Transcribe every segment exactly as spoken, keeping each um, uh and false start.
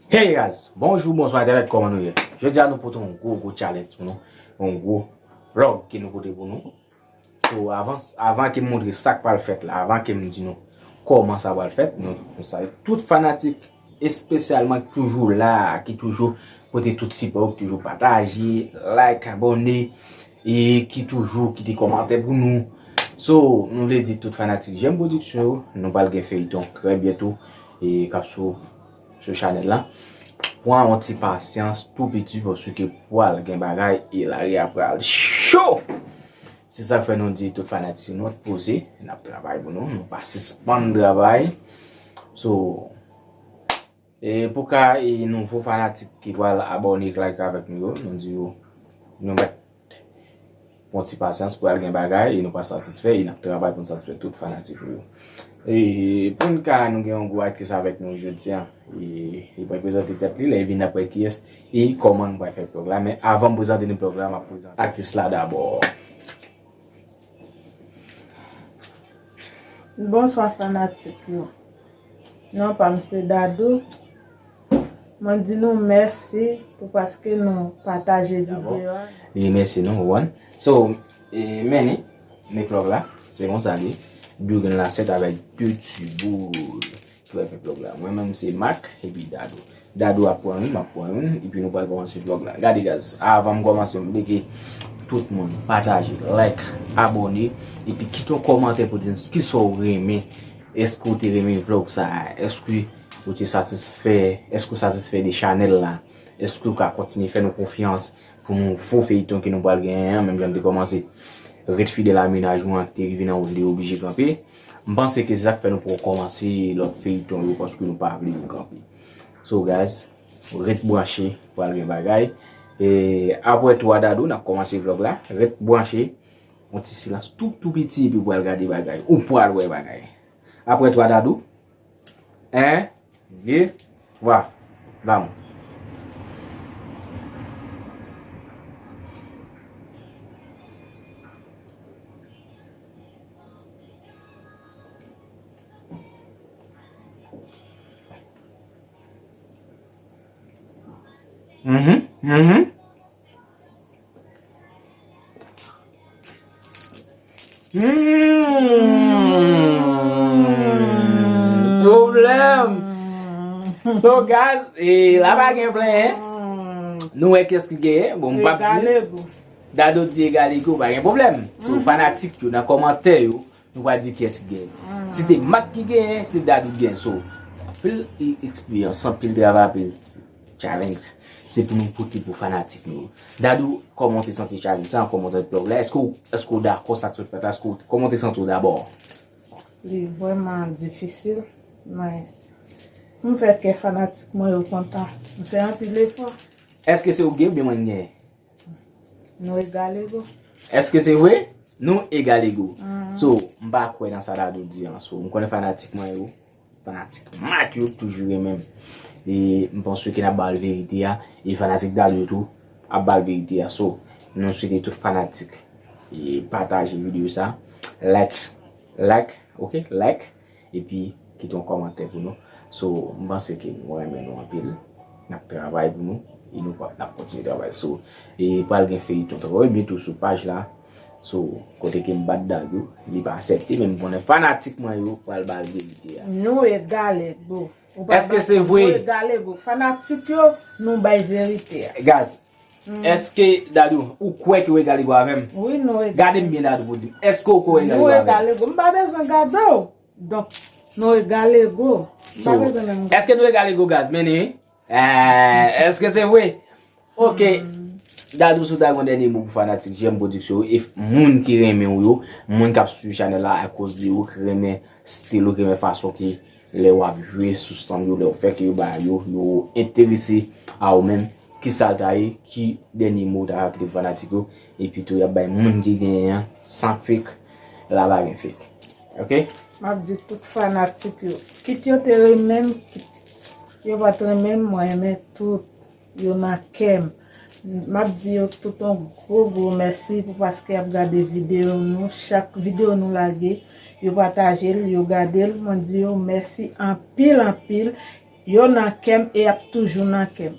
Hey guys, bonjou, bonswa entènèt, kòman nou ye? Jodi a nou pote yon gwo gwo challenge pou nou, yon gwo vlog ke nou pote pou nou. So, avan, avan ke m montre sa k pral fèt la, avan ke m di nou kòman sa pral fèt, nou, nou salye tout fanatik, espesyalman ki toujou la, ki toujou pote tout sipò, ki toujou pataje, like, abòne, e ki toujou kite kòmantè pou nou. So, nou vle di tout fanatik J'aime Production yo, nou pral gen feyton trè byento, e k ap sou sou chanèl la. Pran yon ti pasyans tou piti paske pral gen bagay e lari a pral cho! Se sa k fè nou di tout fanatik nou poze, n ap travay pou nou, nou pa sispann travay. So, e pou ka e nouvo fanatik ki pral abòne, like avèk nou yo, nou di yo, nou mèt pran ti pasyans pou al gen bagay e nou pa satisfè e n ap travay pou n satisfè tout fanatik nou yo. E pou n ka nou gen yon gwo aktris avèk nou jodi a. E li pral prezante tèt li, lè li vin n ap wè kiyès e kòman nou pral fè vlog la. Men avan m prezante nou vlog la, m ap prezante aktris la dabò. Bonswa fanatik yo. Non pa m se Dadou. Mwen di nou mèsi pou paske nou pataje videyo a. Li remèsye nou, ou konprann? So, e, men ni, men vlog la, se konsa li. Dou gen lasèt avèk de ti boul ki va fè vlog la. Mwen menm se Mak epi Dadou. Dadou ap pran youn, m ap pran youn, epi nou pral kòmanse vlog la. Gade guys, avan m kòmanse, m vle ke tout moun pataje, like, abòne, epi kite yon kòmantè pou di n kisa w renmen. Èske w te renmen vlog sa a? Èske ou te satisfè? Èske w satisfè de chanèl la? Èske w ka kontinye fè nou konfyans pou nouvo feyton ke nou pral genyen an, menm jan n te kòmanse Ret Fidèl a Mennaj Mwen an ki te rive nan wout li oblije kanpe? M panse ke se sa k fè nou poko kòmanse lòt feyton yo, paske nou pa vle yo kanpe. So guys, ret branche, pral gen bagay. E apre tou a Dadou, n ap kòmanse vlog la. Ret branche, yon ti silans tou, tou piti, epi w pral gade bagay. Ou pral wè bagay. Apre tou a Dadou, en, de, twa. Vamos. Mhm, mhm. Hmm, pwoblèm. So guys, e la pa gen plenyen. Nou wè kiyès ki genyen. Bon, m p ap di. Dadou di egal ego, pa gen pwoblèm. So fanatik yo nan kòmantè yo, nou pral di kiyès ki genyen. Si te Mak ki genyen, si te Dadou ki genyen. So anpil eksperyans, anpil travay, anpil challenge. Se pou nou pote pou fanatik nou yo. Dadou, kòman w te santi challenge sa, kòman w te vlog la? Èske w, èske w dakò sa k sot fèt la? Èske w, kòman w te santi w dabò? Li vrèman difisil, men m fè kè fanatik mwen yo kontan. M fè anpil efò. Èske se ou gen oubyen mwen ki genyen? Nou egal ego. Èske se vre? Nou egal ego. So, m pa kwè nan sa Dadou di an. So, m konnen fanatik mwen yo, fanatik Mak yo toujou renmen m. E m panse ke n ap ba l verite a. E fanatik Dadou yo tou ap ba l verite a. So, nou swete tout fanatik e pataje videyo sa. Like, like, ok, like. Epi kite yon kòmantè pou nou. So, m panse ke nou renmen nou anpil. N ap travay pou nou. E nou pa, n ap kontinye travay. So, e pral gen feyton trè byento sou paj la. So, kote ke m bat Dadou, li pa aksepte, men m konnen fanatik mwen yo pral ba l verite a. Nou egal ego. Ou pa Èske se vre? Nou egal ego. Fanatik yo, nou bay verite a. Guys, èske Dadou, ou kwè ke w egal ego avè m? Wi, nou egal. Gade m byen Dadou pou di m. Èske w kwè w egal ego avè m? Nou egal ego. M pa bezwen gade w. Donk, nou egal ego. M pa So, bezwen menm gade. Èske nou egal ego, guys? Men ni, wi. Eh, èske se vre? Ok. Dadou, si w ta gen yon dènye mo pou fanatik J'aime Production yo, e f-, moun ki renmen w yo, moun k ap swiv chanèl la akoz de ou, ki renmen stil ou, ki renmen fason ke lè w ap jwe sou stand yo, lè w fè ke yo ba yo, yo enterese a ou menm, kisa l ta ye, ki dènye mo w ta ka kite pou fanatik yo, epi tou y ap bay moun ki genyen an, san fake, la pa gen fake. Ok? M ap di tout fanatik yo, kit yo te renmen m, kit yo pa t renmen m, mwen renmen tout yo nan kè m. M ap di yo tout yon gwo, gwo mèsi pou paske y ap gade videyo nou. Chak videyo nou lage, yo pataje l, yo gade l. Mwen di yo mèsi anpil, anpil. Yo nan kè m e y ap toujou nan kè m.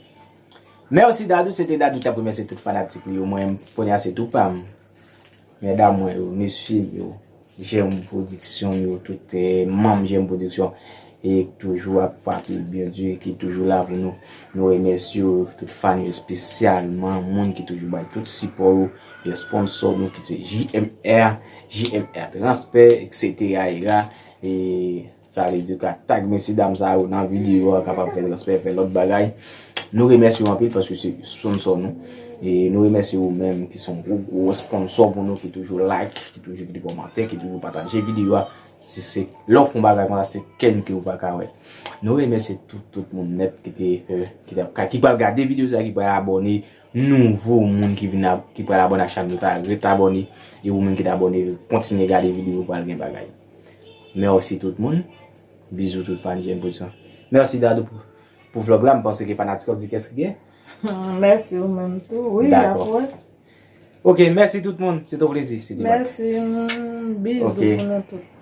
Mèsi Dadou, se te Dadou k t ap remèsye tout fanatik li yo. Mwen, kounye a se tou pa m. Medam mwen yo, mesye m yo, Jèm Pwodiksyon yo, tout eh, manm Jèm Pwodiksyon e ki toujou ap frape byen di, ki toujou la pou nou. Nou remèsye yo, tout fan yo, espesyalman moun ki toujou bay tout sipò yo, yo sponsò nou ki se J M R, J M R Transfè, et cetera. E sa vle di ka tag mesye dam sa yo nan videyo a, kapab fè transfè, fè lòt bagay. Nou remèsye w anpil paske se sponsò nou. E nou remèsye ou menm ki se yon gwo gwo sponsò pou nou, ki toujou like, ki toujou kite kòmantè, ki toujou pataje videyo a. Si se lè w fè yon bagay konsa, se kè n ke ou pa ka wè. Nou remèsye tout tout moun nèt ki te eh, ki t ap ka, ki pral gade videyo sa, ki pral abòne, nouvo moun ki vin ap, ki pral abòne ak chanèl nou, ta ret abòne. E ou menm ki t abòne, kontinye gade videyo, pral gen bagay. Mèsi tout moun. Bizou tout fan Jèm Pwodiksyon. Mèsi Dadou pou, pou vlòg la, m panse ke fanatik yo di kès ki gen. Mèsi ou menm tou. Wi, y ap wè. Ok, mèsi tout moun. Se te yon plezi. Se te Mèsi, mm, bizou pou nou tout.